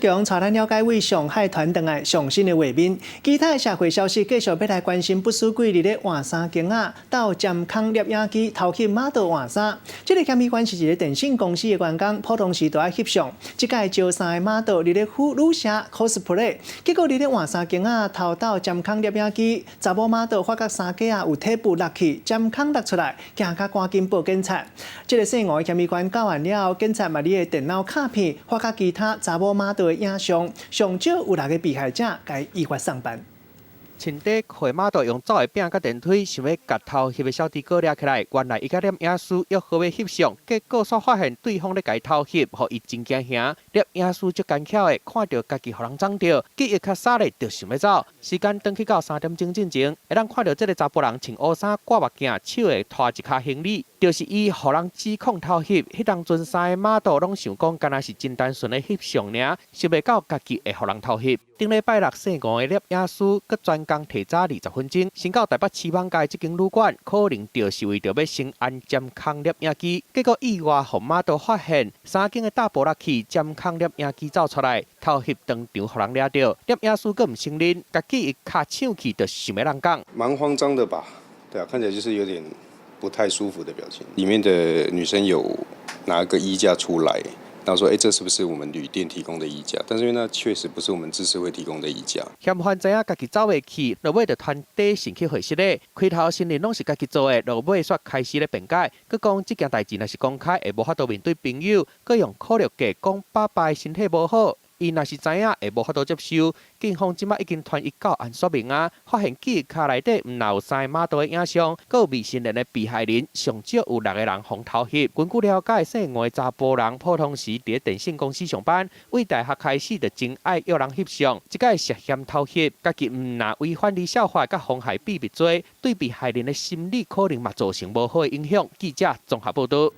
強帶咱了解對上海傳轉來上新的畫面。其他的社會消息繼續欲來關心，不輸幾日咧換衫鏡仔，鬥針孔攝影機偷翕 model 換衫。這个嫌疑犯是一个電信公司的員工，普通時都愛翕相。這擺招三個 model 佇咧赴女社 cosplay，結果佇咧換衫鏡仔偷鬥針孔攝影機，查某 model 發覺衫架仔有體布落去，針孔落出來，驚甲趕緊報警察。這个姓吳的嫌疑犯到案了後，警察嘛佇咧電腦卡片發覺其他查某 model 的影像，上少有六个被害者共依法送辦。穿短褲的 model 用走的餅佮電梯，想欲共偷翕的小豬哥掠起來。原來伊佮攝影師約好欲翕相，結果煞發現對方咧共伊偷翕，予伊真驚嚇。攝影師足奸巧的，看著家己予人摠著，記憶較沙咧，就想欲走。時間轉去到3點鐘進前，會當看著這个查埔人穿烏衫、掛目鏡，手會拖一跤行李，就是伊予人指控偷翕。彼當陣三個 model 攏想講，敢若是真單純的翕相爾，想袂到家己會予人偷翕。頂禮拜六，姓吳的攝影師閣專工提早20分鐘，先到台北市網街這間旅館，可能就是為著欲先安針孔攝影機，結果意外予 model 發現，衫間的罩布落去，針孔攝影機走出來，偷翕當場予人掠著。攝影師閣毋承認，共記憶卡搶去，就想欲人講。蠻慌張的吧？對啊，看起來就是有點不太舒服的表情。裡面的女生有拿個衣架出來。然後說：“欸，這是不是我們旅店提供的衣架？”但是因為那確實不是我們自治會提供的衣架。嫌犯知影家己走袂去，落尾就傳短訊去會失禮，開頭承認攏是家己做的，落尾煞開始咧辯解，閣講這件代誌若是公開，會無法度面對朋友，閣用苦肉計講爸爸的身體無好，伊若是知影會無法度接受。警方這擺已經傳伊到案說明啊，發現記憶卡內底毋但有三个 model 的影像，閣有未成年的被害人，上少有六个人予偷翕。根據了解，姓吳的查埔人普通時佇咧電信公司上班，對大學開始就真愛約人翕相，這擺涉嫌偷翕，家己毋但違反兒少法，佮妨害秘密罪，對被害人的心理可能嘛造成無好的影響。記者綜合報導。